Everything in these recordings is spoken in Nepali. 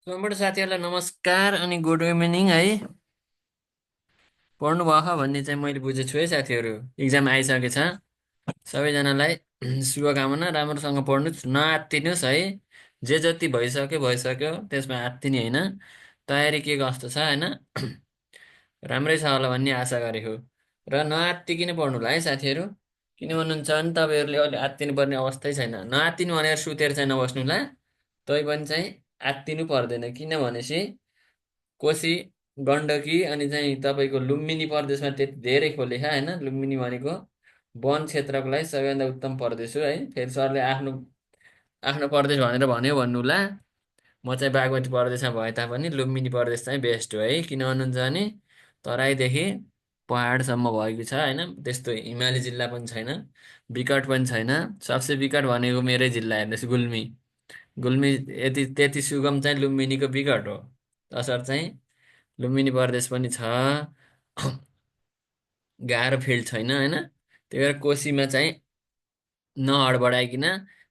सम्पूर्ण साथीहरूलाई नमस्कार अनि गुड इभिनिङ है। पढ्नुभयो भन्ने चाहिँ मैले बुझेको छु है साथीहरू। इक्जाम आइसकेछ। सबैजनालाई शुभकामना। राम्रोसँग पढ्नुहोस्, नआत्तिनुहोस् है। जे जति भइसक्यो भइसक्यो, त्यसमा आत्तिने होइन। तयारी के कस्तो छ होइन, राम्रै छ होला भन्ने आशा गरेको। र नआत्तिकिन पढ्नुलाई है साथीहरू। किन भन्नुहुन्छ भने तपाईँहरूले अहिले आत्तिनु पर्ने अवस्थै छैन। नआत्तिनु भनेर सुतेर चाहिँ नबस्नुला। तै पनि चाहिँ आत्तिनु पर्दैन, किनभनेपछि कोशी, गण्डकी अनि चाहिँ तपाईँको लुम्बिनी प्रदेशमा त्यति धेरै खोलेखा होइन। लुम्बिनी भनेको वन क्षेत्रको लागि सबैभन्दा उत्तम प्रदेश हो है। फेरि सरले आफ्नो आफ्नो प्रदेश भनेर भन्यो भन्नुला। म चाहिँ बागमती प्रदेशमा भए तापनि लुम्बिनी प्रदेश चाहिँ बेस्ट हो है। किन भन्नुहुन्छ भने तराईदेखि पहाडसम्म भएको छ होइन। त्यस्तो हिमाली जिल्ला पनि छैन, विकट पनि छैन। सबसे विकट भनेको मेरै जिल्ला हेर्नुहोस्, गुल्मी। गुल्मी यति त्यति सुगम चाहिँ लुम्बिनीको विकट हो। तसर्थ चाहिँ लुम्बिनी प्रदेश पनि छ। गाह्रो फिल्ड छैन होइन। त्यही भएर कोसीमा चाहिँ नहडबडाइकन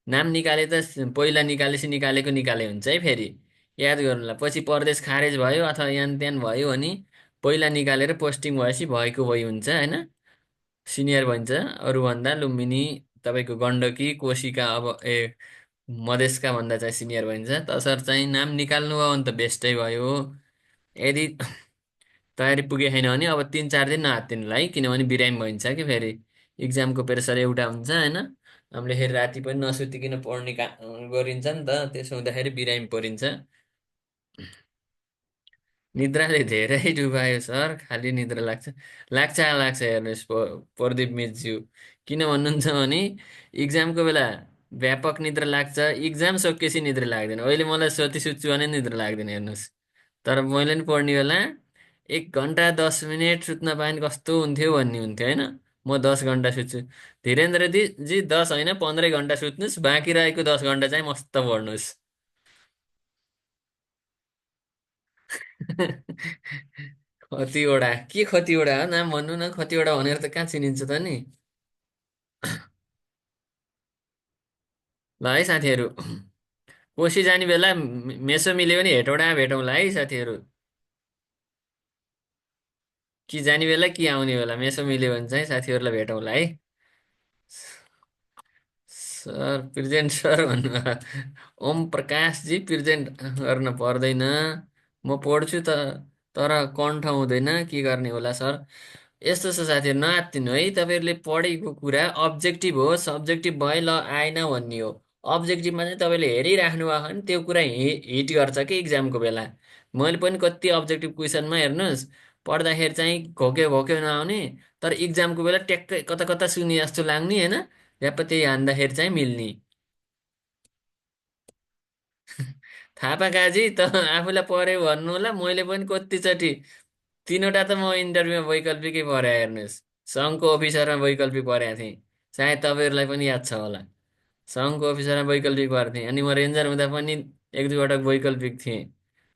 नाम निकाले त पहिला निकालेपछि निकालेको निकाले हुन्छ है। फेरि याद गर्नुलाई, पछि परदेश खारेज भयो अथवा यान त्यान भयो भने पहिला निकालेर पोस्टिङ भएपछि भएको भइ हुन्छ होइन। सिनियर भन्छ अरूभन्दा लुम्बिनी, तपाईँको गण्डकी कोशीका अब मधेसका भन्दा चाहिँ सिनियर भइन्छ। तसर्थ चाहिँ नाम निकाल्नु भयो भने त बेस्टै भयो। यदि तयारी पुगे छैन भने अब 3-4 दिन नहात्तिनुलाई है। किनभने बिरामी भइन्छ कि फेरि इक्जामको प्रेसर एउटा हुन्छ होइन। हामीले फेरि राति पनि नसुतिकन पढ्ने गरिन्छ नि त। त्यसो हुँदाखेरि बिरामी परिन्छ। निद्राले धेरै डुबायो सर, खालि निद्रा लाग्छ। लाग्छ हेर्नुहोस् प्रदीप मितज्यू। किन भन्नुहुन्छ भने इक्जामको बेला व्यापक निद्रा लाग्छ, इक्जाम सकिएपछि निद्रा लाग्दैन। अहिले मलाई सोती सुत्छु भने निद्रा लाग्दैन हेर्नुहोस्। तर मैले नि पढ्ने बेला 1 घन्टा 10 मिनट सुत्न पाएँ भने कस्तो हुन्थ्यो भन्ने हुन्थ्यो होइन। म 10 घन्टा सुत्छु। धीरेन्द्र जी 10 होइन 15 घन्टा सुत्नुहोस्, बाँकी रहेको 10 घन्टा चाहिँ मस्त पढ्नुहोस्। कतिवटा के कतिवटा हो, नाम भन्नु न। कतिवटा भनेर त कहाँ चिनिन्छ त नि। ल है साथीहरू, कोसी जाने बेला मेसो मिल्यो भने हेटौँडा भेटौँला है साथीहरू। कि जाने बेला कि आउने बेला मेसो मिल्यो भने चाहिँ साथीहरूलाई भेटौँला है। सर प्रेजेन्ट सर भन्नुभयो। ओम प्रकाशजी प्रेजेन्ट गर्न पर्दैन। म पढ्छु त, तर कण्ठ हुँदैन, के गर्ने होला सर। यस्तो छ साथीहरू, नआत्तिनु है। तपाईँहरूले पढेको कुरा अब्जेक्टिभ हो, सब्जेक्टिभ भयो ल आएन भन्ने हो। अब्जेक्टिभमा चाहिँ तपाईँले हेरिराख्नु भएको भने त्यो कुरा हिट गर्छ कि इक्जामको बेला। मैले पनि कति अब्जेक्टिभ क्वेसनमा हेर्नुहोस्, पढ्दाखेरि चाहिँ घोक्यो घोक्यो नआउने, तर इक्जामको बेला ट्याक्कै कता कता सुने जस्तो लाग्ने होइन। झ्याप्प त्यही हान्दाखेरि चाहिँ मिल्ने। थापा काजी त आफूलाई पऱ्यो भन्नु होला। मैले पनि कतिचोटि 3वटा त म इन्टरभ्यूमा वैकल्पिकै परे हेर्नुहोस्। सङ्घको अफिसरमा वैकल्पिक परेको थिएँ। सायद तपाईँहरूलाई पनि याद छ होला। सङ्घको अफिसरमा वैकल्पिक परेको थिएँ। अनि म रेन्जर हुँदा पनि 1-2 पटक वैकल्पिक थिएँ।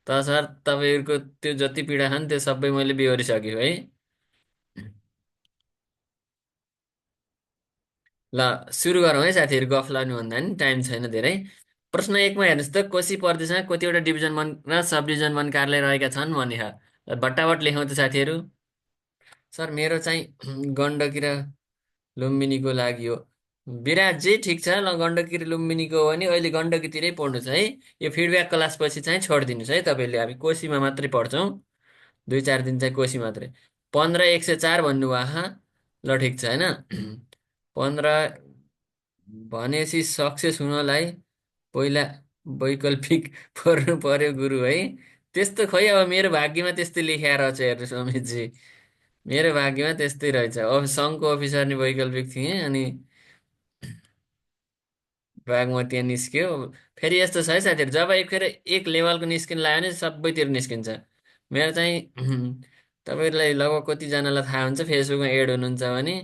तसर्थ तपाईँहरूको त्यो जति पीडा छ नि त्यो सबै मैले बिहोरिसकेँ है। ल सुरु गरौँ है साथीहरू, गफ लाग्नु भन्दा नि टाइम छैन धेरै। प्रश्न 1मा हेर्नुहोस् त, कोशी प्रदेशमा कतिवटा डिभिजन वन र सब डिभिजन वन कार्यालय रहेका छन् भन्ने छ। भट्टाभट लेखौँ त साथीहरू। सर मेरो चाहिँ गण्डकी र लुम्बिनीको लागि हो। विराटजी ठिक छ ल, गण्डकी र लुम्बिनीको हो भने अहिले गण्डकीतिरै पढ्नुहोस् है। यो फिडब्याक क्लासपछि चाहिँ छोडिदिनुहोस् है। तपाईँले हामी कोशीमा मात्रै पढ्छौँ। 2-4 दिन चाहिँ कोशी मात्रै। 15 104 भन्नुभयो। ल ठिक छ होइन। 15 भनेपछि सक्सेस हुनलाई पहिला वैकल्पिक पढ्नु पर्यो गुरु है। त्यस्तो खै अब मेरो भाग्यमा त्यस्तै लेखेर रहेछ हेर्नुहोस् अमितजी। मेरो भाग्यमा त्यस्तै रहेछ। अब सङ्घको अफिसर नि वैकल्पिक थिएँ अनि बागमती यहाँ निस्क्यो। फेरि यस्तो छ है साथीहरू, जब एकखेर एक लेभलको निस्किन लाग्यो भने सबैतिर निस्किन्छ। मेरो चाहिँ तपाईँहरूलाई लगभग कतिजनालाई थाहा हुन्छ, फेसबुकमा एड हुनुहुन्छ भने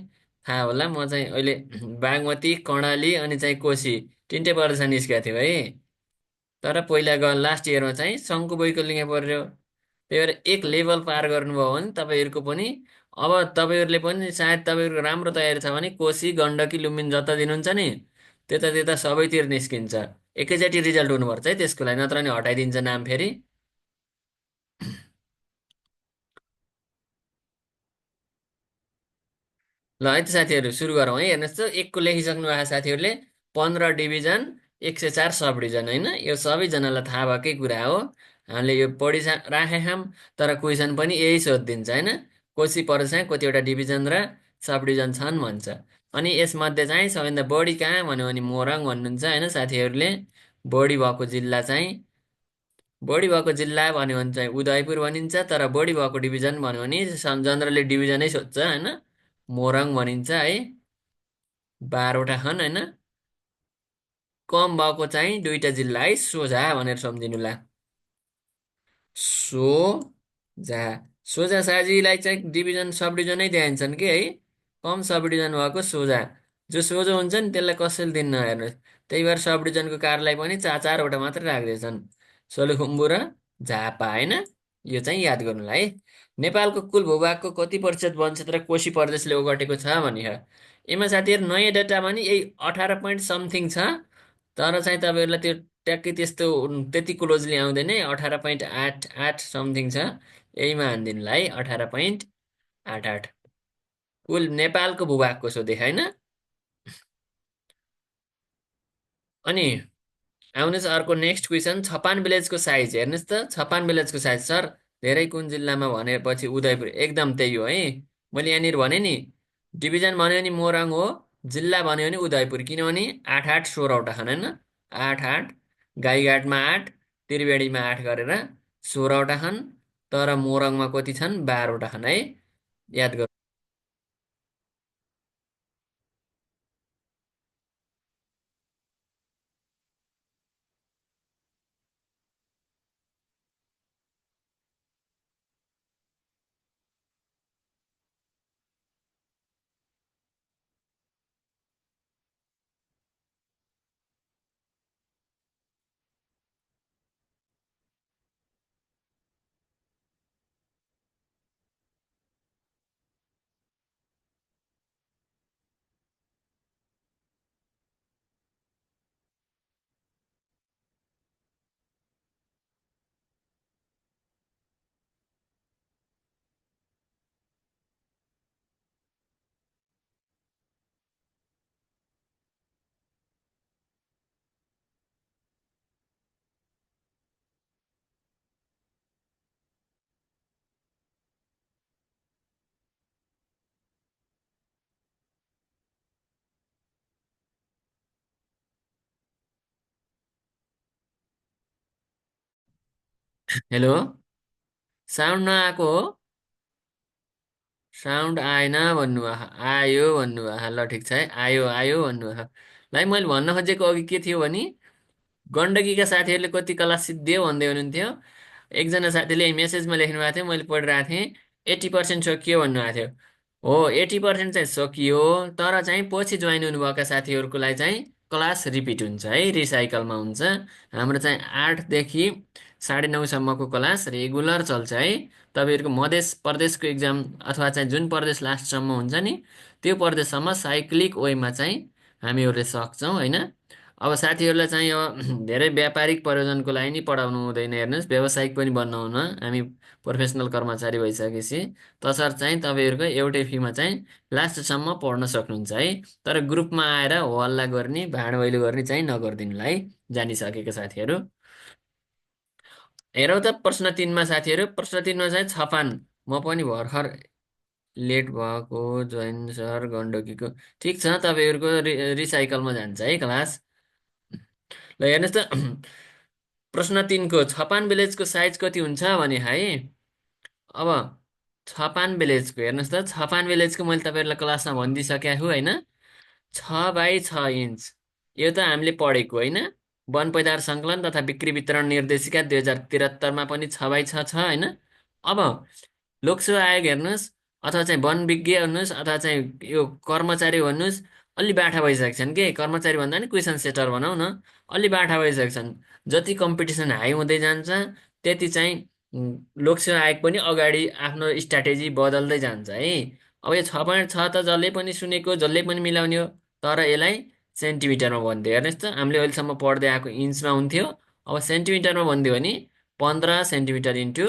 थाहा होला। म चाहिँ अहिले बागमती, कर्णाली अनि चाहिँ कोशी तिनटै प्रदेश निस्केको थियो है। तर पहिला लास्ट इयरमा चाहिँ सङ्घको वैकल्पिक पऱ्यो। त्यही भएर एक लेभल पार गर्नुभयो भने तपाईँहरूको पनि अब तपाईँहरूले पनि सायद तपाईँहरूको राम्रो तयारी छ भने कोशी, गण्डकी, लुम्बिनी जता दिनुहुन्छ नि त्यता त्यता सबैतिर निस्किन्छ। एकैचोटि रिजल्ट हुनुपर्छ है त्यसको लागि, नत्र नि हटाइदिन्छ नाम फेरि। ल है त साथीहरू सुरु गरौँ है। हेर्नुहोस् त एकको लेखिसक्नु भएको साथीहरूले 15 डिभिजन 104 सब डिभिजन होइन, यो सबैजनालाई थाहा भएकै कुरा हो। हामीले यो राखेका छौँ, तर क्वेसन पनि यही सोधिदिन्छ होइन, कोसी पर्सा कतिवटा डिभिजन र सब डिभिजन छन् भन्छ। अनि यसमध्ये चाहिँ सबैभन्दा बढी कहाँ भन्यो भने मोरङ भन्नुहुन्छ होइन साथीहरूले। बढी भएको जिल्ला चाहिँ बढी भएको जिल्ला भन्यो भने चाहिँ उदयपुर भनिन्छ, तर बढी भएको डिभिजन भन्यो भने जनरली डिभिजनै सोध्छ होइन, मोरङ भनिन्छ है। 12वटा छन् होइन। कम भएको चाहिँ दुईटा जिल्ला है, सोझा भनेर सम्झिनुला। सोझा सोझा साझीलाई चाहिँ डिभिजन सब डिभिजनै दिइन्छन् कि है। कम सब डिभिजन भएको सोझा, जो सोझो हुन्छ नि त्यसलाई कसैले दिन्न हेर्नुहोस्। त्यही भएर सब डिभिजनको कारलाई पनि चार चारवटा मात्रै राख्दैछन्, सोलुखुम्बु र झापा होइन। यो चाहिँ याद गर्नुलाई है। नेपालको कुल भूभागको कति प्रतिशत वन क्षेत्र कोशी प्रदेशले ओगटेको छ भने यसमा साथीहरू नयाँ डाटा भने यही 18 पोइन्ट समथिङ छ। तर चाहिँ तपाईँहरूलाई त्यो ट्याक्कै त्यस्तो त्यति क्लोजली आउँदैन है। 18.88 समथिङ छ, यहीमा हानिदिनुलाई है। 18.88 कुल नेपालको भूभागको सोधे होइन। अनि आउनुहोस् अर्को नेक्स्ट क्वेसन, छपान भिलेजको साइज हेर्नुहोस् त। छपान भिलेजको साइज सर धेरै कुन जिल्लामा भनेपछि उदयपुर, एकदम त्यही हो है। मैले यहाँनिर भने नि डिभिजन भन्यो भने मोरङ हो, जिल्ला भन्यो भने उदयपुर, किनभने 8 8 16वटा छन् होइन। 8 8 गाईघाटमा 8, त्रिवेणीमा 8 गरेर 16वटा छन्। तर मोरङमा कति छन्? 12वटा छन् है। याद गर्नु। हेलो, साउन्ड नआएको हो? साउन्ड आएन भन्नुभएको, आयो भन्नुभएको। ल ठिक छ है, आयो आयो भन्नुभएको। ल है, मैले भन्न खोजेको अघि के थियो भने गण्डकीका साथीहरूले कति क्लास सिद्धियो भन्दै हुनुहुन्थ्यो। एकजना साथीले मेसेजमा लेख्नु भएको थियो, मैले पढिरहेको थिएँ। 80% सकियो भन्नुभएको थियो। हो, 80% चाहिँ सकियो, तर चाहिँ पछि जोइन हुनुभएका साथीहरूको लागि चाहिँ क्लास रिपिट हुन्छ है, रिसाइकलमा हुन्छ। हाम्रो चाहिँ 8 देखि 9:30सम्मको क्लास रेगुलर चल्छ है। तपाईँहरूको मधेस प्रदेशको इक्जाम अथवा चाहिँ जुन प्रदेश लास्टसम्म हुन्छ नि, त्यो प्रदेशसम्म साइक्लिक वेमा चाहिँ हामीहरूले सक्छौँ होइन। अब साथीहरूलाई चाहिँ अब धेरै व्यापारिक प्रयोजनको लागि नि पढाउनु हुँदैन। हेर्नुहोस्, व्यावसायिक पनि बन्न हुन हामी प्रोफेसनल कर्मचारी भइसकेपछि तसर्थ चाहिँ तपाईँहरूको एउटै फीमा चाहिँ लास्टसम्म पढ्न सक्नुहुन्छ है। तर ग्रुपमा आएर हो हल्ला गर्ने भाँड भैलो गर्ने चाहिँ नगरिदिनुलाई है, जानिसकेका साथीहरू। हेरौँ त प्रश्न 3मा साथीहरू। प्रश्न 3मा चाहिँ छपान, म पनि भर्खर लेट भएको, जोइन सर गण्डकीको। ठिक छ, तपाईँहरूको रिसाइकलमा जान्छ है क्लास। ल हेर्नुहोस् त प्रश्न 3को छपान भिलेजको साइज कति हुन्छ भने है। अब छपान भिलेजको हेर्नुहोस् त, छपान भिलेजको मैले तपाईँहरूलाई क्लासमा भनिदिइसकेको छु होइन। 6 बाई 6 इन्च, यो त हामीले पढेको होइन। वन पैदावार सङ्कलन तथा बिक्री वितरण निर्देशिका 2073मा पनि 6 बाई 6 छ होइन। अब लोकसेवा आयोग हेर्नुहोस्, अथवा चाहिँ वन विज्ञ हेर्नुहोस्, अथवा चाहिँ यो कर्मचारी भन्नुहोस्, अलि बाठा भइसकेको छन् के। कर्मचारी भन्दा नि क्वेसन सेटर भनौँ न, अलि बाठा भइसकेको छन्। जति कम्पिटिसन हाई हुँदै जान्छ त्यति चाहिँ लोकसेवा आयोग पनि अगाडि आफ्नो स्ट्राटेजी बदल्दै जान्छ है। अब यो 6.6 त जसले पनि सुनेको, जसले पनि मिलाउने हो, तर यसलाई सेन्टिमिटरमा भनिदियो। हेर्नुहोस् त, हामीले अहिलेसम्म पढ्दै आएको इन्चमा हुन्थ्यो, अब सेन्टिमिटरमा भनिदियो भने 15 सेन्टिमिटर इन्टु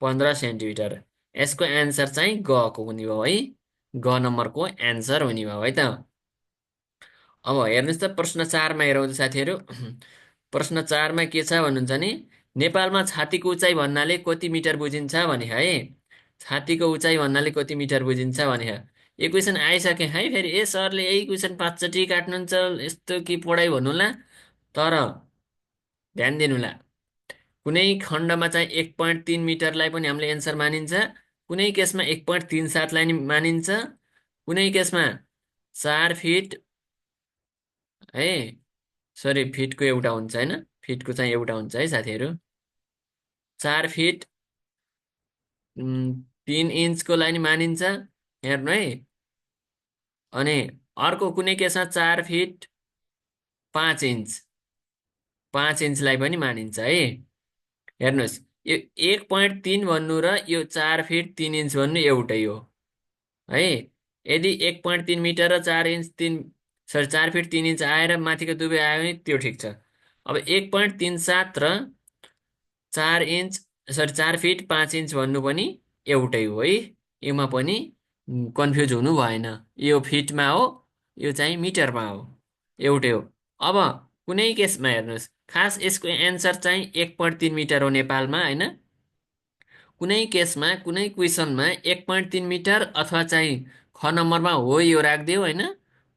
15 सेन्टिमिटर। यसको एन्सर चाहिँ गको हुने भयो है। ग नम्बरको एन्सर हुने भयो है त। अब हेर्नुहोस् त प्रश्न 4मा हेरौँ त साथीहरू। प्रश्न 4मा के छ भन्नुहुन्छ नि, नेपालमा छातीको उचाइ भन्नाले कति मिटर बुझिन्छ भने है। छातीको उचाइ भन्नाले कति मिटर बुझिन्छ भने यो क्वेसन आइसके है फेरि। ए सरले यही क्वेसन 5 चोटि काट्नुहुन्छ, यस्तो के पढाइ भन्नुला। तर ध्यान दिनुला, कुनै खण्डमा चाहिँ 1.3 मिटरलाई पनि हामीले एन्सर मानिन्छ, कुनै केसमा 1.37लाई नि मानिन्छ, कुनै केसमा 4 फिट है। सरी, फिटको एउटा हुन्छ होइन, फिटको चाहिँ एउटा हुन्छ है साथीहरू। 4 फिट 3 इन्चको लागि मानिन्छ, हेर्नु है। अनि अर्को कुनै केसमा 4 फिट 5 इन्च, 5 इन्चलाई पनि मानिन्छ है। हेर्नुहोस्, यो 1.3 भन्नु र यो 4 फिट 3 इन्च भन्नु एउटै हो है। यदि 1.3 मिटर र 4 इन्च 3 सरी 4 फिट 3 इन्च आएर माथिको दुवै आयो भने त्यो ठिक छ। अब 1.37 र 4 इन्च सरी 4 फिट 5 इन्च भन्नु पनि एउटै हो है। योमा पनि कन्फ्युज हुनु भएन। यो फिटमा हो, यो चाहिँ मिटरमा हो, एउटै हो। अब कुनै केसमा हेर्नुहोस्, खास यसको एन्सर चाहिँ 1.3 मिटर हो नेपालमा होइन। कुनै केसमा कुनै क्वेसनमा 1.3 मिटर अथवा चाहिँ ख नम्बरमा हो यो राखिदियो होइन,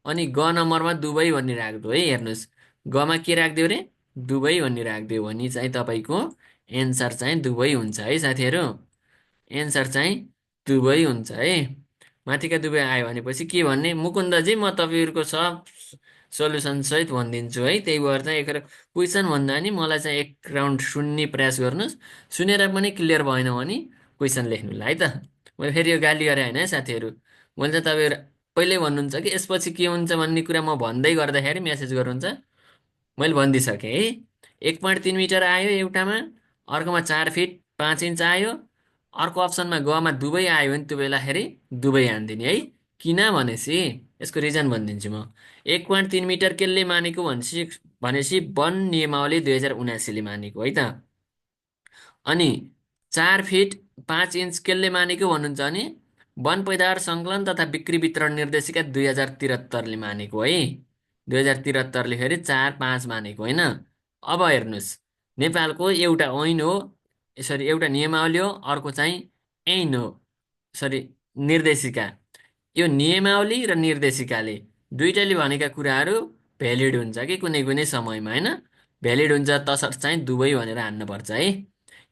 अनि ग नम्बरमा दुबई भन्ने राखिदियो है। हेर्नुहोस्, गमा के राखिदियो रे, दुबई भन्ने राखिदियो भने चाहिँ तपाईँको एन्सर चाहिँ दुबई हुन्छ है साथीहरू। एन्सर चाहिँ दुबई हुन्छ है। माथिका दुवै आयो भनेपछि के भन्ने, मुकुन्दजी म तपाईँहरूको सब सोल्युसन सहित भनिदिन्छु है। त्यही भएर चाहिँ एक क्वेसन भन्दा नि मलाई चाहिँ एक राउन्ड सुन्ने प्रयास गर्नुहोस्। सुनेर पनि क्लियर भएन भने क्वेसन लेख्नुलाई है त। मैले फेरि यो गाली गरेँ होइन है साथीहरू। मैले चाहिँ तपाईँहरू पहिल्यै भन्नुहुन्छ कि यसपछि के हुन्छ भन्ने कुरा म भन्दै गर्दाखेरि मेसेज गर्नुहुन्छ। मैले भनिदिइसकेँ है। 1.3 मिटर आयो एउटामा, अर्कोमा 4 फिट 5 इन्च आयो, अर्को अप्सनमा गमा दुवै आयो भने त्यो बेलाखेरि दुवै हानिदिने है। किन भनेपछि यसको रिजन भनिदिन्छु म। 1.3 मिटर केले मानेको भनेपछि भनेपछि वन नियमावली 2079ले मानेको है त। अनि 4 फिट 5 इन्च केले मानेको भन्नुहुन्छ भने वन पैदावार सङ्कलन तथा बिक्री वितरण निर्देशिका 2073ले मानेको है। 2073ले फेरि 4 5 मानेको होइन। अब हेर्नुहोस्, नेपालको एउटा ऐन हो, सरी एउटा नियमावली हो, अर्को चाहिँ ऐन हो, सरी निर्देशिका। यो नियमावली र निर्देशिकाले दुइटाले भनेका कुराहरू भ्यालिड हुन्छ कि कुनै कुनै समयमा होइन। भ्यालिड हुन्छ तसर्थ चाहिँ दुवै भनेर हान्नुपर्छ है।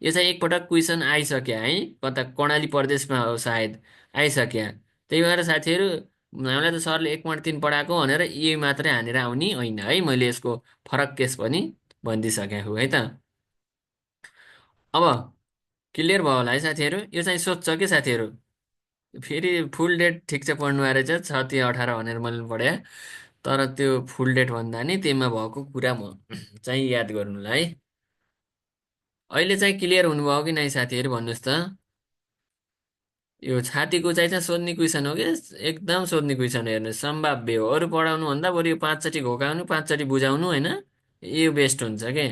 यो चाहिँ एकपटक क्वेसन आइसक्यो है, कता कर्णाली प्रदेशमा हो सायद आइसक्यो। त्यही भएर साथीहरू, हामीलाई त सरले 1.3 पढाएको भनेर यही मात्रै हानेर आउने होइन है। मैले यसको फरक केस पनि भनिदिइसकेको छु है त। अब क्लियर भयो होला है साथीहरू। यो चाहिँ सोध्छ कि साथीहरू, फेरि फुल डेट ठिक चाहिँ पढ्नु आएर चाहिँ 6 3 18 भनेर मैले पढेँ। तर त्यो फुल डेट भन्दा नि त्यसमा भएको कुरा म चाहिँ याद गर्नुलाई है। अहिले चाहिँ क्लियर हुनुभयो कि नै साथीहरू भन्नुहोस् त। यो छातीको चाहिँ सोध्ने क्वेसन हो कि एकदम सोध्ने क्वेसन। हेर्नुहोस्, सम्भाव्य हो। अरू पढाउनु भन्दा बरु यो 5 चोटि घोकाउनु 5 चोटि बुझाउनु होइन, यो बेस्ट हुन्छ के।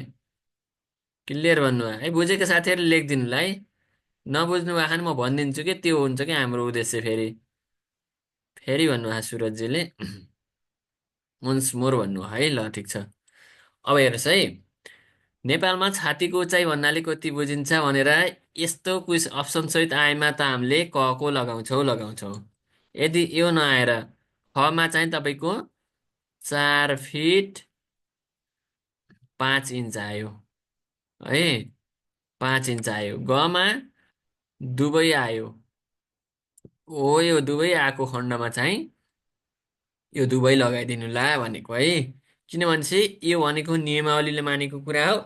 क्लियर भन्नु है, बुझेको साथीहरूले लेखिदिनुलाई। नबुझ्नु भएको म भनिदिन्छु कि त्यो हुन्छ कि हाम्रो उद्देश्य। फेरि फेरि भन्नु सुरजजीले वन्स मोर भन्नु है। ल ठिक छ। अब हेर्नुहोस् है, नेपालमा छातीको उचाइ भन्नाले कति बुझिन्छ भनेर यस्तो क्वेस अप्सन सहित आएमा त हामीले क को लगाउँछौँ। यदि यो नआएर खमा चाहिँ तपाईँको 4 फिट 5 इन्च आयो है, 5 इन्च आयो। गमा दुवै आयो हो, यो दुवै आएको खण्डमा चाहिँ यो दुवै लगाइदिनु ला भनेको है। किनभने यो भनेको नियमावलीले मानेको कुरा हो,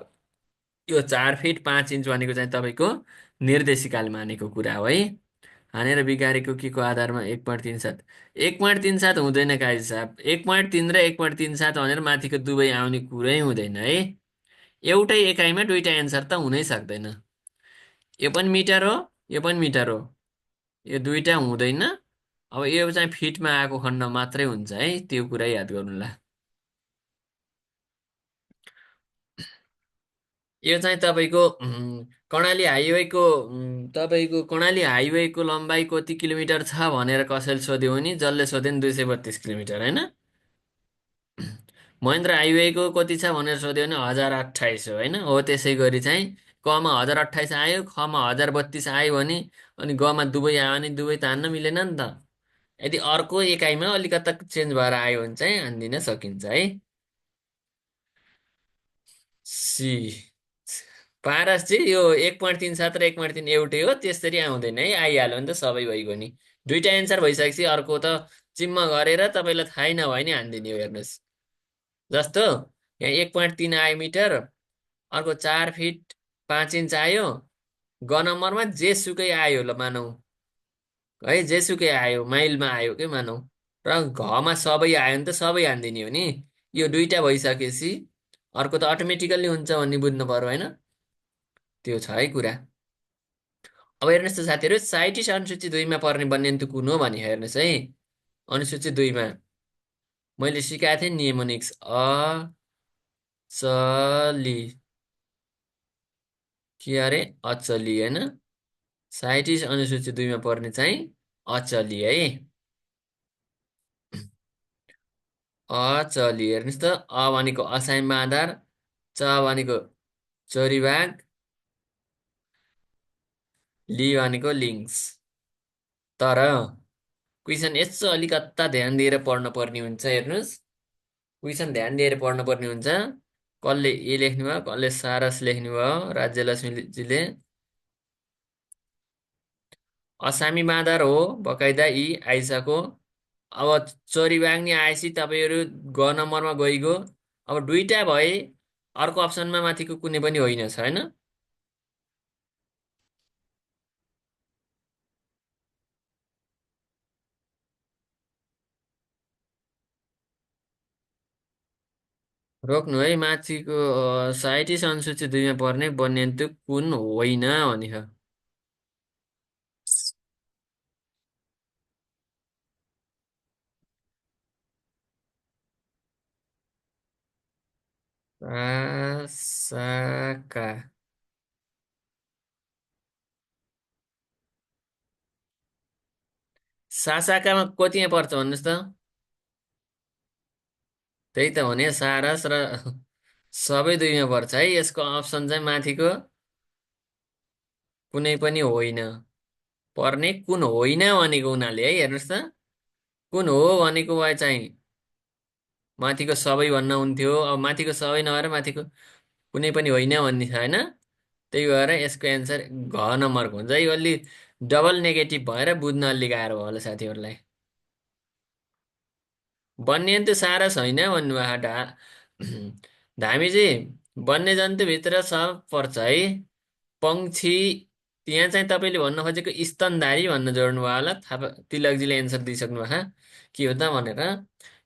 यो 4 फिट 5 इन्च भनेको चाहिँ तपाईँको निर्देशिकाले मानेको कुरा हो है। हानेर बिगारेको के को आधारमा 1.37, 1.37 हुँदैन काजी साहब। 1.3 र 1.37 भनेर माथिको दुवै आउने कुरै हुँदैन है। एउटै एकाइमा दुईटा एन्सर त हुनै सक्दैन। यो पनि मिटर हो, यो पनि मिटर हो, यो दुईटा हुँदैन। अब यो चाहिँ फिटमा आएको खण्ड मात्रै हुन्छ है, त्यो कुरा याद गर्नुला। यो चाहिँ तपाईँको कर्णाली हाइवेको कर्णाली हाइवेको लम्बाइ कति किलोमिटर छ भनेर कसैले सोध्यो भने जसले सोध्यो नि 232 किलोमिटर होइन। महेन्द्र हाइवेको कति छ भनेर सोध्यो भने 1028 हो होइन। हो त्यसै गरी चाहिँ कमा 1028 आयो, खमा 1032 आयो भने अनि गमा दुवै आयो भने दुवै त हान्न मिलेन नि त। यदि अर्को एकाइमा अलिकता चेन्ज भएर आयो भने चाहिँ हानिदिन सकिन्छ है। सी पारस चाहिँ यो 1.37 र 1.3 एउटै हो, त्यसरी आउँदैन है। आइहाल्यो भने त सबै भइगयो नि। दुइटा एन्सर भइसकेपछि अर्को त चिम्म गरेर तपाईँलाई थाहै नभए नि हानिदिने हो हेर्नुहोस्। जस्तो यहाँ 1.3 आयो मिटर, अर्को 4 फिट 5 इन्च आयो, ग नम्बरमा जेसुकै आयो ल मानौ है, जेसुकै आयो माइलमा आयो के मानौ, र घमा सबै आयो भने त सबै हानिदिने हो नि। यो दुइटा भइसकेपछि अर्को त अटोमेटिकल्ली हुन्छ भन्ने बुझ्नु पर्यो होइन। त्यो छ है कुरा। अब हेर्नुहोस् त साथीहरू, साइटिस अनुसूची 2 मा पर्ने वन्यजन्तु कुन हो भने हेर्नुहोस् है। अनुसूची 2 मा मैले सिकाएको थिएँ निमोनिक्स अचली, के अरे अचली होइन। साइटिस अनुसूची 2 मा पर्ने चाहिँ अचली है। अचली हेर्नुहोस् त, अ भनेको असाई मादर, च भनेको चोरीबाग, ली भनेको लिङ्स। तर क्वेसन यसो अलिकता ध्यान दिएर पढ्न पर्ने हुन्छ हेर्नुहोस्। क्वेसन ध्यान दिएर पढ्नु पर्ने हुन्छ। कसले ए लेख्नु भयो, कसले सारस लेख्नु भयो, राज्यलक्ष्मीजीले। असामी बाँदर हो बकाइदा यी आइसक्यो। अब चोरी बाङ्ने आएपछि तपाईँहरू ग नम्बरमा गइगयो। अब दुईटा भए, अर्को अप्सनमा माथिको कुनै पनि होइन छ होइन। रोक्नु है, माथिको साइटिस अनुसूची 2 मा पर्ने वन्यजन्तु कुन होइन भनी छ। साका, सासाकामा कतिमा पर्छ भन्नुहोस् त। त्यही त भने सारस र सबै 2 मा पर्छ है। यसको अप्सन चाहिँ माथिको कुनै पनि होइन। पर्ने कुन होइन भनेको हुनाले है, हेर्नुहोस् त। कुन हो भनेको भए चाहिँ माथिको सबै भन्न हुन्थ्यो। अब माथिको सबै नभएर माथिको कुनै पनि होइन भन्ने छ होइन। त्यही भएर यसको एन्सर घ नम्बरको हुन्छ है। अलि डबल नेगेटिभ भएर बुझ्न अलि गाह्रो भयो होला साथीहरूलाई। वन्यजन्तु सारस होइन भन्नुभयो धामीजी। वन्यजन्तुभित्र सब पर्छ है। पंक्षी, यहाँ चाहिँ तपाईँले भन्न खोजेको स्तनधारी भन्न जोड्नु भयो होला। थाहा, तिलकजीले एन्सर दिइसक्नु भएको के हो त भनेर।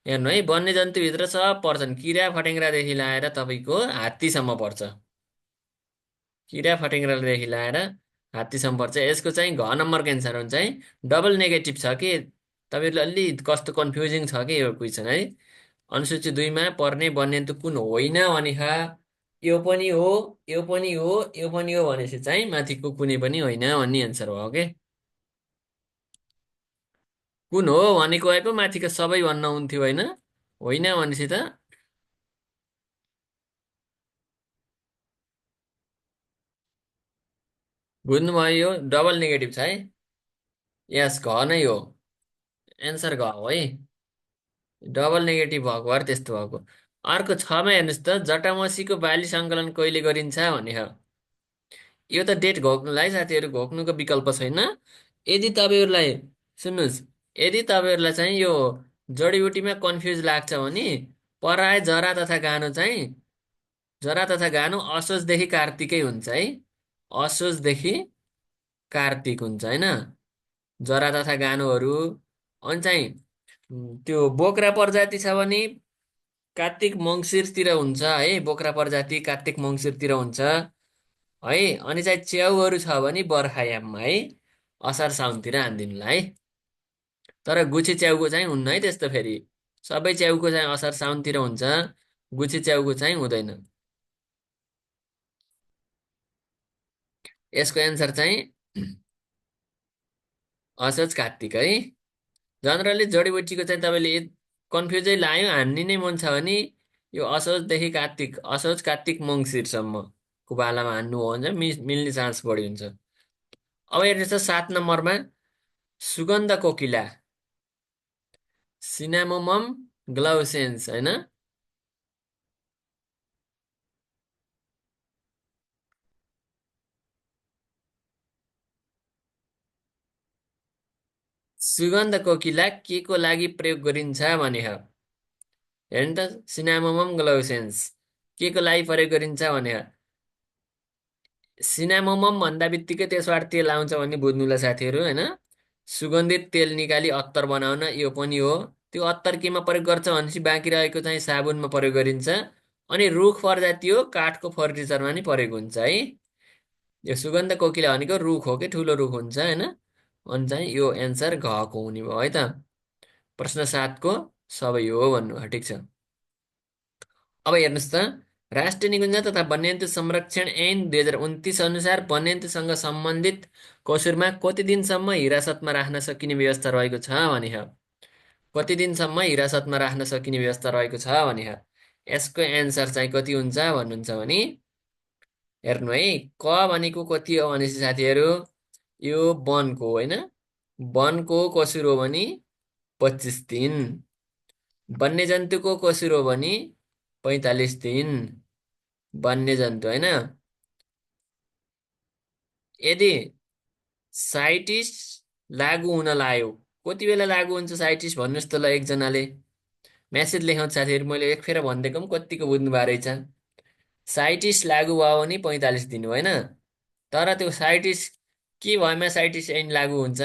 हेर्नु है, वन्यजन्तुभित्र सब पर्छन्, किरा फटेङ्ग्रादेखि लाएर तपाईँको हात्तीसम्म पर्छ। किरा फटेङ्ग्रादेखि लाएर हात्तीसम्म पर्छ। यसको चाहिँ घ नम्बरको एन्सर हुन्छ है। डबल नेगेटिभ छ कि तपाईँहरूले अलि कस्तो कन्फ्युजिङ छ कि यो क्वेसन है। अनुसूची 2 मा पर्ने वन्यजन्तु कुन होइन भने यो पनि हो, यो पनि हो, यो पनि हो भनेपछि चाहिँ माथिको कुनै पनि होइन भन्ने एन्सर भयो के। कुन हो भनेको भए पो माथिको सबै भन्न हुन्थ्यो होइन। होइन भनेपछि त बुझ्नुभयो, यो डबल नेगेटिभ छ है। यस, घ नै हो। एन्सर घ हो है। डबल नेगेटिभ भएको भएर त्यस्तो भएको। अर्को छमा हेर्नुहोस् त, जटामसीको बाली सङ्कलन कहिले गरिन्छ भने हो। यो त डेट घोक्नुलाई साथीहरू, घोक्नुको विकल्प छैन। यदि तपाईँहरूलाई, सुन्नुहोस्, यदि तपाईँहरूलाई चाहिँ यो जडीबुटीमा कन्फ्युज लाग्छ भने पराय जरा तथा गानो चाहिँ, जरा तथा गानो असोजदेखि कार्तिकै हुन्छ है। असोजदेखि कार्तिक हुन्छ होइन, जरा तथा गानोहरू। अनि चाहिँ त्यो बोक्रा प्रजाति छ भने कार्तिक मङ्सिरतिर हुन्छ है। बोक्रा प्रजाति कार्तिक मङ्सिरतिर हुन्छ है। अनि चाहिँ च्याउहरू छ भने बर्खायाममा है, असार साउनतिर हानिदिनुलाई है। तर गुछी च्याउको चाहिँ हुन्न है त्यस्तो फेरि। सबै च्याउको चाहिँ असार साउनतिर हुन्छ, गुछी च्याउको चाहिँ हुँदैन। यसको एन्सर चाहिँ असोज कार्तिक है। जनरली जडीबुटीको चाहिँ तपाईँले कन्फ्युजै लायो, हान्ने नै मन छ भने यो असोजदेखि कार्तिक, असोज कार्तिक मङ्सिरसम्मको पालामा हान्नु हो भने चाहिँ मिल्ने चान्स बढी हुन्छ। अब हेर्नुहोस् त 7 नम्बरमा सुगन्ध कोकिला, सिनामोमम, ग्लाउसेन्स होइन। सुगन्ध कोकिला के को लागि प्रयोग गरिन्छ भने हो। हेर्नु त, सिनामोमम ग्लाउसेन्स के को लागि प्रयोग गरिन्छ भने हो। सिनामोमम भन्दा बित्तिकै त्यसबाट तेल आउँछ भन्ने बुझ्नुला साथीहरू होइन। सुगन्धित तेल निकाली अत्तर बनाउन यो पनि हो। त्यो अत्तर केमा प्रयोग गर्छ भनेपछि बाँकी रहेको चाहिँ साबुनमा प्रयोग गरिन्छ। अनि रुख प्रजाति हो, काठको फर्निचरमा नि प्रयोग हुन्छ है। यो सुगन्ध कोकिला भनेको रुख हो कि ठुलो रुख हुन्छ होइन। अनि चाहिँ यो एन्सर घको हुने भयो है त। प्रश्न 7को सबै हो भन्नु हो, ठिक छ। अब हेर्नुहोस् त, राष्ट्रिय निकुञ्ज तथा वन्यजन्तु संरक्षण ऐन 2029 अनुसार वन्यजन्तुसँग सम्बन्धित कसुरमा कति दिनसम्म हिरासतमा राख्न सकिने व्यवस्था रहेको छ भने हो। कति दिनसम्म हिरासतमा राख्न सकिने व्यवस्था रहेको छ भने हो। यसको एन्सर चाहिँ कति हुन्छ भन्नुहुन्छ भने हेर्नु है, क भनेको कति हो भनेपछि साथीहरू यो वनको होइन। वनको कसुर हो भने 25 दिन। वन्यजन्तुको कसुर हो भने 45 दिन। वन्यजन्तु होइन। यदि साइटिस लागू हुन लाग्यो, कति बेला लागू हुन्छ साइटिस भन्नुहोस् त ल एकजनाले। म्यासेज लेखाउँछ साथीहरू, मैले एक फेर भनिदिएको पनि कतिको बुझ्नु भएको रहेछ। साइटिस लागू भयो भने 45 दिन होइन। तर त्यो साइटिस के भएमा साइटिस ऐन लागू हुन्छ।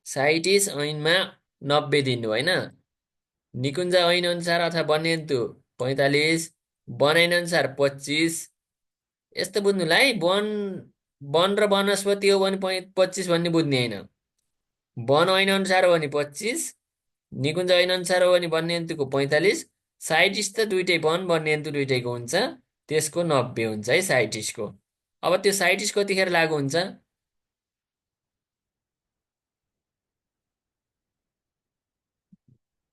साइटिस ऐनमा 90 दिन होइन। निकुञ्ज ऐन अनुसार अथवा वन्यजन्तु 45, वन ऐन अनुसार 25। यस्तो बुझ्नुलाई है, वन वन र वनस्पति हो भने 25 भन्ने बुझ्ने होइन। वन ऐन अनुसार हो भने 25, निकुञ्ज ऐन अनुसार हो भने वन्यजन्तुको 45। साइटिस त दुइटै वन वन्यजन्तु दुइटैको हुन्छ, त्यसको 90 हुन्छ है साइटिसको। अब त्यो साइटिस कतिखेर लागू हुन्छ।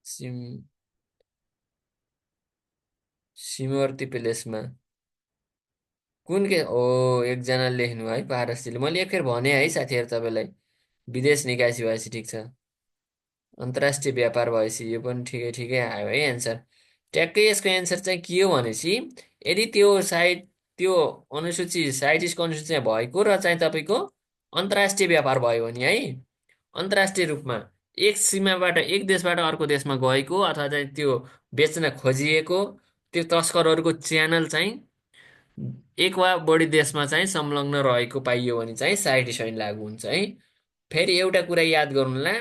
सिम सीमवर्ती प्लेसमा कुन के ओ, एकजना लेख्नु है पारसजीले, मैले एक खेर भने है साथीहरू तपाईँलाई। विदेश निकासी भएपछि ठिक छ, अन्तर्राष्ट्रिय व्यापार भएपछि यो पनि ठिकै ठिकै आयो है एन्सर। ट्याक्कै यसको एन्सर चाहिँ के हो भनेपछि यदि त्यो साइट त्यो अनुसूची साइटिसको अनुसूची भएको र चाहिँ तपाईँको अन्तर्राष्ट्रिय व्यापार भयो भने है, अन्तर्राष्ट्रिय रूपमा एक सीमाबाट एक देशबाट अर्को देशमा गएको अथवा चाहिँ त्यो बेच्न खोजिएको त्यो तस्करहरूको च्यानल चाहिँ एक वा बढी देशमा चाहिँ संलग्न रहेको पाइयो भने चाहिँ साइटिस ऐन लागू हुन्छ है। फेरि एउटा कुरा याद गर्नुला,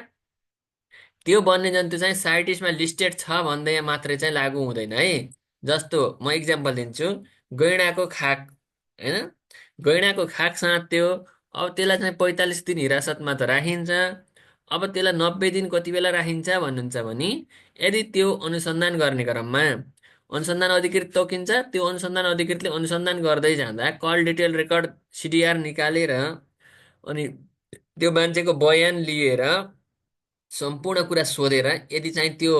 त्यो वन्यजन्तु चाहिँ साइटिसमा लिस्टेड छ भन्दै मात्रै चाहिँ लागू हुँदैन है। जस्तो म इक्जाम्पल दिन्छु, गैँडाको खाक होइन। गैँडाको खाक साँच्यो, अब त्यसलाई चाहिँ 45 दिन हिरासतमा त राखिन्छ। अब त्यसलाई 90 दिन कति बेला राखिन्छ भन्नुहुन्छ भने यदि त्यो अनुसन्धान गर्ने क्रममा अनुसन्धान अधिकृत तोकिन्छ, त्यो अनुसन्धान अधिकृतले अनुसन्धान गर्दै जाँदा कल डिटेल रेकर्ड सिडिआर निकालेर अनि त्यो मान्छेको बयान लिएर सम्पूर्ण कुरा सोधेर यदि चाहिँ त्यो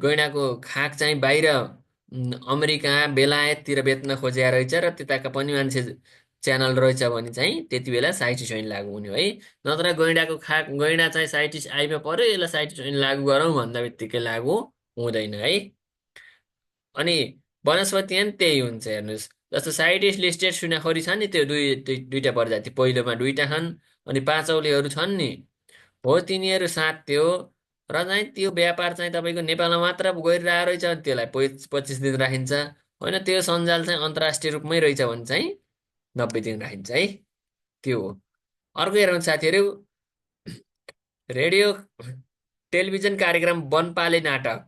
गैँडाको खाक चाहिँ बाहिर अमेरिका बेलायततिर बेच्न खोजिया रहेछ र त्यताका पनि मान्छे च्यानल रहेछ भने चाहिँ त्यति बेला साइटिस ऐन लागू हुने हो है। नत्र गैँडाको खाक गैँडा चाहिँ साइटिस आइमा पर्यो यसलाई साइटिस ऐन लागू गरौँ भन्दा बित्तिकै लागू हुँदैन है। अनि वनस्पति पनि त्यही हुन्छ हेर्नुहोस्। जस्तो साइटिस लिस्टेड सुनाखरी छ नि, त्यो दुईटा प्रजाति, पहिलोमा दुईटा छन् अनि पाँचौलेहरू छन् नि, हो तिनीहरू साथ थियो। र चाहिँ त्यो व्यापार चाहिँ तपाईँको नेपालमा मात्र गरिरहेको रहेछ भने त्यसलाई 25 दिन राखिन्छ। होइन, त्यो सञ्जाल चाहिँ अन्तर्राष्ट्रिय रूपमै रहेछ भने चाहिँ 90 दिन राखिन्छ है। त्यो हो। अर्को हेरौँ साथीहरू, रेडियो टेलिभिजन कार्यक्रम वनपाले नाटक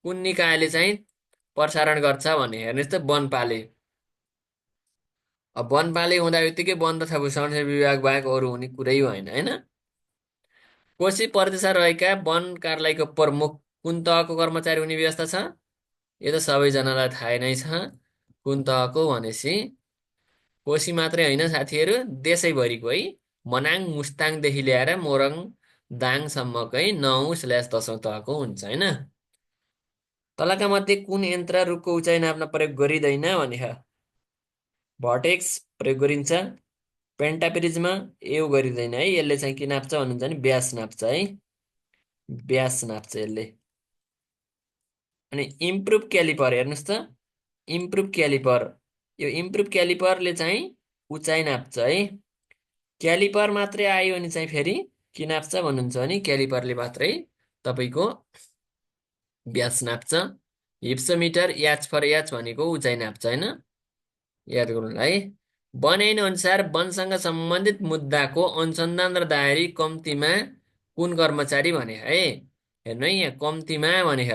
कुन निकायले चाहिँ प्रसारण गर्छ भने हेर्नुहोस् त, वनपाले। अब वनपाले हुँदा बित्तिकै वन तथा भू संरक्षण विभाग बाहेक अरू हुने कुरै होइन होइन। कोशी प्रदेशमा रहेका वन कार्यालयको प्रमुख कुन तहको कर्मचारी हुने व्यवस्था छ। यो त सबैजनालाई थाहा नै छ कुन तहको भनेपछि कोशी मात्रै होइन साथीहरू, देशैभरिको है। मनाङ मुस्ताङदेखि ल्याएर मोरङ दाङसम्मकै 9/10 तहको हुन्छ होइन। तलका मध्ये कुन यन्त्र रुखको उचाइ नाप्न प्रयोग गरिँदैन भने भर्टेक्स प्रयोग गरिन्छ। पेन्टाप्रिजमा यो गरिँदैन है, यसले चाहिँ के नाप्छ भन्नुहुन्छ भने व्यास नाप्छ है, व्यास नाप्छ यसले। अनि इम्प्रुभ क्यालिपर हेर्नुहोस् त, इम्प्रुभ क्यालिपर, यो इम्प्रुभ क्यालिपरले चाहिँ उचाइ नाप्छ है। क्यालिपर मात्रै आयो भने चाहिँ फेरि के नाप्छ भन्नुहुन्छ भने क्यालिपरले मात्रै तपाईँको व्यास नाप्छ। हिप्सोमिटर याच फर याच भनेको उचाइ नाप्छ होइन, याद गर्नु है। वन ऐन अनुसार वनसँग सम्बन्धित मुद्दाको अनुसन्धान र दायरी कम्तीमा कुन कर्मचारी भने है। हेर्नु है, यहाँ कम्तीमा भने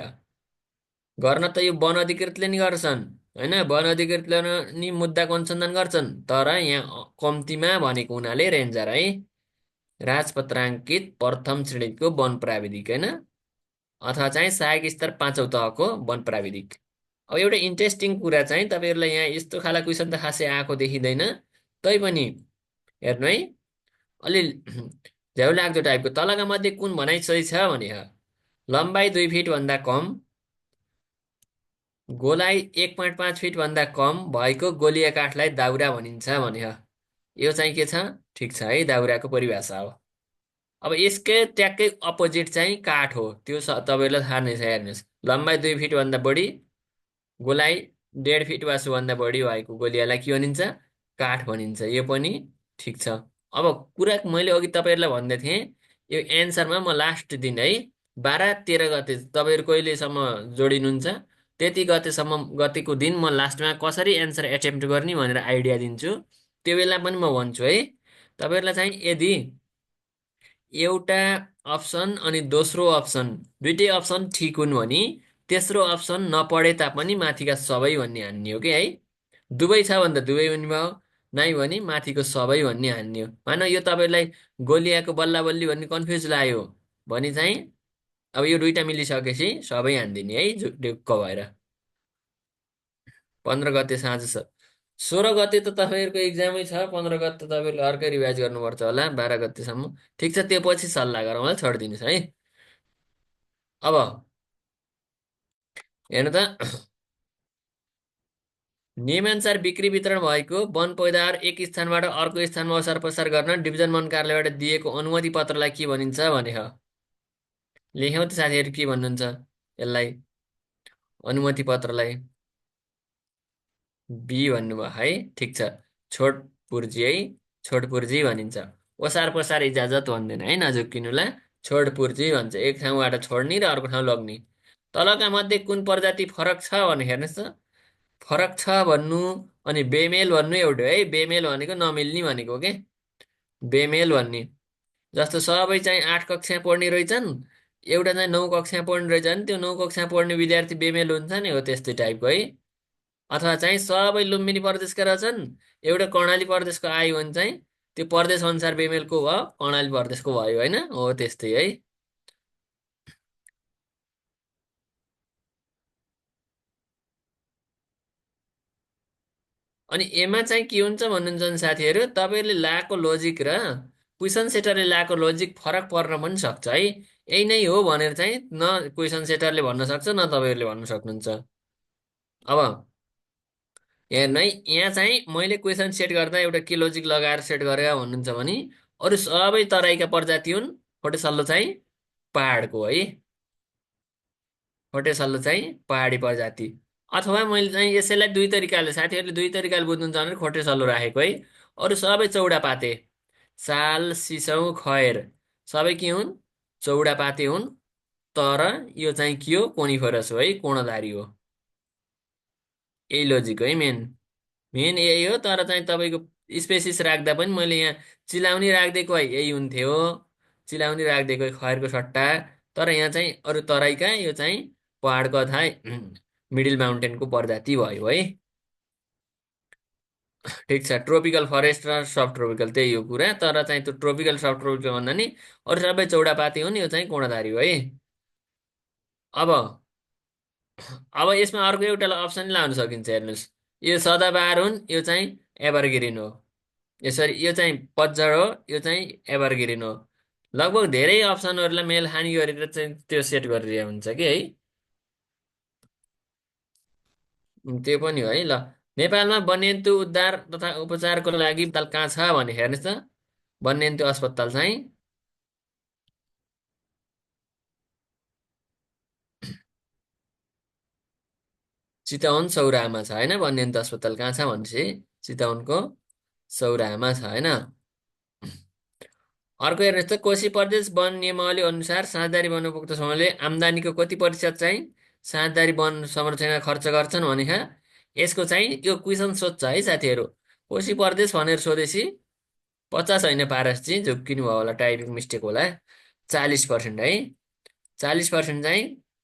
गर्न त यो वन अधिकृतले नि गर्छन् होइन, वन अधिकृतले नि मुद्दाको अनुसन्धान गर्छन्, तर यहाँ कम्तीमा भनेको हुनाले रेन्जर है, राजपत्राङ्कित प्रथम श्रेणीको वन प्राविधिक होइन, अथवा चाहिँ सहायक स्तर 5औं तहको वन प्राविधिक। अब एउटा इन्ट्रेस्टिङ कुरा चाहिँ तपाईँहरूलाई यहाँ यस्तो खाला क्वेसन त खासै आएको देखिँदैन, तैपनि हेर्नु है, अलि झ्याउ लाग्दो टाइपको। तलका मध्ये कुन भनाइ सही छ भने लम्बाइ 2 फिटभन्दा कम, गोलाइ 1.5 फिटभन्दा कम भएको गोलिया काठलाई दाउरा भनिन्छ भने यो चाहिँ के छ, ठिक छ है, दाउराको परिभाषा हो। अब यसकै ट्याक्कै अपोजिट चाहिँ काठ हो, त्यो तपाईँहरूलाई थाहा नै छ। हेर्नुहोस्, लम्बाइ 2 फिटभन्दा बढी, गोलाइ 1.5 फिट वा सोभन्दा बढी भएको गोलियालाई के भनिन्छ, काठ भनिन्छ। यो पनि ठिक छ। अब कुरा मैले अघि तपाईँहरूलाई भन्दै थिएँ, यो एन्सरमा म लास्ट दिन है 12-13 गते तपाईँहरू कहिलेसम्म जोडिनुहुन्छ त्यति गतिको दिन म लास्टमा कसरी एन्सर एटेम्प्ट गर्ने भनेर आइडिया दिन्छु। त्यो बेला पनि म भन्छु है, तपाईँहरूलाई चाहिँ यदि एउटा अप्सन अनि दोस्रो अप्सन दुइटै अप्सन ठिक हुन् भने तेस्रो अप्सन नपढे तापनि माथिका सबै भन्ने हान्ने हो कि है। दुवै छ भने त दुवै हुने भयो, नै भने माथिको सबै भन्ने हान्ने हो। मानव यो तपाईँलाई गोलियाको बल्ला बल्ली भन्ने कन्फ्युज लाग्यो भने चाहिँ अब यो दुइटा मिलिसकेपछि सबै हानिदिने है, ढुक्क भएर। 15 गते साँझ 16 गते त तपाईँहरूको इक्जामै छ, 15 गते त तपाईँहरूले अर्कै रिभाइज गर्नुपर्छ होला 12 गतेसम्म। ठिक छ, त्यो पछि सल्लाह गरौँ होला, छोडिदिनुहोस् है। अब हेर्नु त, नियमानुसार बिक्री वितरण भएको वन पैदावार एक स्थानबाट अर्को स्थानमा ओसार पसार गर्न डिभिजन वन कार्यालयबाट दिएको अनुमति पत्रलाई के भनिन्छ भने लेख्यौँ त साथीहरू, के भन्नुहुन्छ यसलाई, अनुमति पत्रलाई बी भन्नुभयो है, ठिक छ, छोडपूर्जी है, छोडपूर्जी भनिन्छ। ओसार पसार इजाजत भन्दैन है, नझुक्किनुलाई, छोडपूर्जी भन्छ, एक ठाउँबाट छोड्ने र अर्को ठाउँ लग्ने। तलका मध्ये कुन प्रजाति फरक छ भने हेर्नुहोस् त, फरक छ भन्नु अनि बेमेल भन्नु एउटै है, बेमेल भनेको नमिल्ने भनेको के, बेमेल भन्ने। जस्तो सबै चाहिँ 8 कक्षा पढ्ने रहेछन्, एउटा चाहिँ 9 कक्षा पढ्ने रहेछ भने त्यो 9 कक्षा पढ्ने विद्यार्थी बेमेल हुन्छ नि, हो त्यस्तै टाइपको है। अथवा चाहिँ सबै लुम्बिनी प्रदेशका रहेछन्, एउटा कर्णाली प्रदेशको आयो भने चाहिँ त्यो प्रदेश अनुसार बेमेलको भयो, कर्णाली प्रदेशको भयो होइन, हो त्यस्तै है। अनि एमा चाहिँ के हुन्छ भन्नुहुन्छ भने साथीहरू, तपाईँहरूले लगाएको लोजिक र क्वेसन सेटरले लगाएको लोजिक फरक पर्न पनि सक्छ है। यही नै हो भनेर चाहिँ न क्वेसन सेटरले भन्न सक्छ न तपाईँहरूले भन्न सक्नुहुन्छ। अब हेर्नु है, यहाँ चाहिँ मैले क्वेसन सेट गर्दा एउटा के लोजिक लगाएर सेट गरेका भन्नुहुन्छ भने अरू सबै तराईका प्रजाति हुन्, खोटे सल्लो चाहिँ पहाडको है, खोटे सल्लो चाहिँ पहाडी प्रजाति। अथवा मैले चाहिँ यसैलाई दुई तरिकाले, साथीहरूले दुई तरिकाले बुझ्नुहुन्छ भने खोटे सल्लो राखेको है। अरू सबै चौडापाते, साल सिसौँ खैर सबै के हुन्, चौडापाते हुन्, तर यो चाहिँ के हो, कोनिफरस हो है, कोणधारी हो। यही लोजिक है, मेन मेन यही हो। तर चाहिँ तपाईँको स्पेसिस राख्दा पनि मैले यहाँ चिलाउनी राखिदिएको है, यही हुन्थ्यो, चिलाउनी राखिदिएको है खैरको सट्टा। तर यहाँ चाहिँ अरू तराईका यो चाहिँ पहाडको अथवा मिडिल माउन्टेनको प्रजाति भयो है। ठिक छ, ट्रोपिकल फरेस्ट र सब ट्रोपिकल त्यही हो कुरा, तर चाहिँ त्यो ट्रोपिकल सब ट्रोपिकल भन्दा नि अरू सबै चौडापाती हुन्, यो चाहिँ कोणधारी हो है। अब अब यसमा अर्को एउटा अप्सन लाउन सकिन्छ, हेर्नुहोस्, यो सदाबहार हुन्, यो चाहिँ एभरग्रिन हो। यसरी यो चाहिँ पतझड हो, यो चाहिँ एभरग्रिन हो। लगभग धेरै अप्सनहरूलाई मेल खानी गरेर चाहिँ त्यो सेट गरिदिएको हुन्छ कि है। त्यो पनि हो है। ल, नेपालमा वन्यजन्तु उद्धार तथा उपचारको लागि अस्पताल कहाँ छ भने हेर्नुहोस् त। वन्यजन्तु अस्पताल चाहिँ चितवन सौराहामा छ होइन। वन्यजन्तु अस्पताल कहाँ छ भनेपछि चितवनको सौराहामा छ होइन। अर्को हेर्नुहोस् त, कोशी प्रदेश वन नियमावली अनुसार साझेदारी वन उपभोक्ता समूहले आम्दानीको कति प्रतिशत चाहिँ साझेदारी वन संरक्षणमा खर्च गर्छन् भने यसको चाहिँ यो क्वेसन सोध्छ है साथीहरू। कोशी प्रदेश भनेर सोधेपछि 50 होइन पारसजी, झुक्किनु भयो होला, टाइपिङ मिस्टेक होला। 40% है। 40% चाहिँ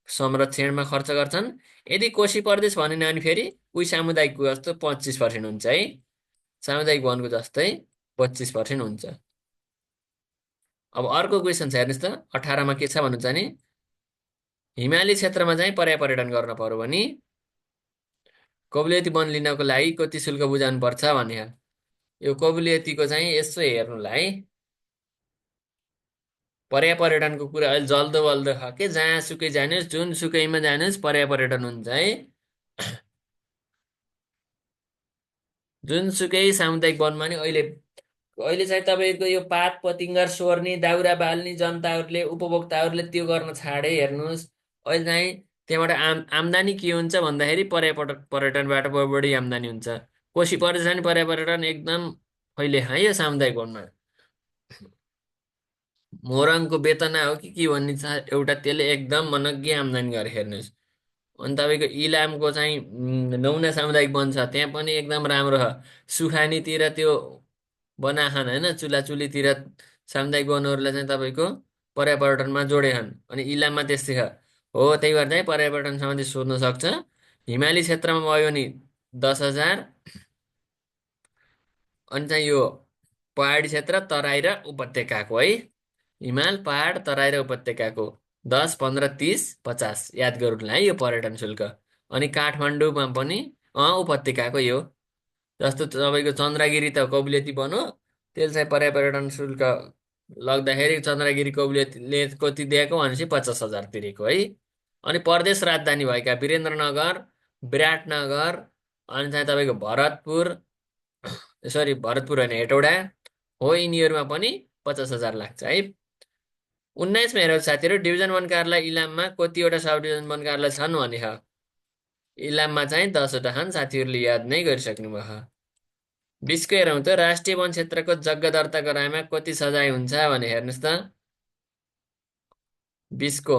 संरक्षणमा खर्च गर्छन्। यदि कोशी प्रदेश भनेन भने फेरि उही सामुदायिकको जस्तो 25% हुन्छ है। सामुदायिक वनको जस्तै 25% हुन्छ। अब अर्को क्वेसन छ हेर्नुहोस् त, 18मा के छ भन्नुहुन्छ भने हिमाली क्षेत्रमा चाहिँ पर्यटन गर्न पर्यो भने कबुलियती वन लिनको लागि कति शुल्क बुझाउनु पर्छ भने यो कबुलियतीको चाहिँ यसो हेर्नुलाई पर्यटनको कुरा अहिले जल्दो बल्दो छ के, जहाँसुकै जानुहोस् जुनसुकैमा जानुहोस् पर्यटन हुन्छ है। जुनसुकै सामुदायिक वनमा नि अहिले अहिले चाहिँ तपाईँको यो पात पतिङ्गर सोर्ने दाउरा बाल्ने जनताहरूले उपभोक्ताहरूले त्यो गर्न छाडे हेर्नुहोस्। अहिले चाहिँ त्यहाँबाट आम्दानी के हुन्छ भन्दाखेरि पर्यटनबाट बढी आम्दानी हुन्छ। कोशी प्रदेश नि पर्यटन एकदम अहिले है यो सामुदायिक वनमा। मोरङको बेतना हो कि भन्ने छ एउटा, त्यसले एकदम मनग्गी आम्दानी गरे हेर्नुहोस्। अनि तपाईँको इलामको चाहिँ नौना सामुदायिक वन छ, त्यहाँ पनि एकदम राम्रो छ। सुखानीतिर त्यो बनाखान होइन, चुला चुलीतिर सामुदायिक वनहरूलाई चाहिँ तपाईँको पर्यटनमा जोडेछन्। अनि इलाममा त्यस्तै छ। हो, त्यही भएर चाहिँ पर्यटन सम्बन्धी सोध्न सक्छ। हिमाली क्षेत्रमा भयो भने 10,000। अनि चाहिँ यो पहाडी क्षेत्र तराई र उपत्यकाको है। हिमाल पहाड तराई र उपत्यकाको 10, 15, 30, 50 याद गरौँला है यो पर्यटन शुल्क। अनि काठमाडौँमा पनि उपत्यकाको यो जस्तो तपाईँको चन्द्रगिरी त कबुलियती वन हो, त्यसले चाहिँ पर्यटन शुल्क लग्दाखेरि चन्द्रगिरी कबुलियतीले कति दिएको भनेपछि 50,000 तिरेको है। अनि प्रदेश राजधानी भएका वीरेन्द्रनगर, विराटनगर, अनि चाहिँ तपाईँको भरतपुर, सरी भरतपुर होइन हेटौडा हो, यिनीहरूमा पनि 50,000 लाग्छ है। 19मा हेरेको साथीहरू, डिभिजन वन कार्यालय इलाममा कतिवटा सब डिभिजन वन कार्यालय छन् भने इलाममा चाहिँ 10वटा छन्। साथीहरूले याद नै गरिसक्नु भयो। 20को हेरौँ त, राष्ट्रिय वन क्षेत्रको जग्गा दर्ता गराएमा कति सजाय हुन्छ भने हेर्नुहोस् त। 20को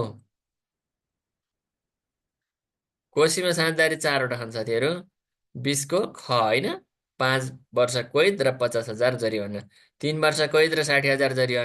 कोशीमा साझेदारी 4वटा छन् साथीहरू। 20को ख होइन, 5 वर्ष कैद र 50,000 जरिवाना, 3 वर्ष कैद र 60,000 जरिवाना।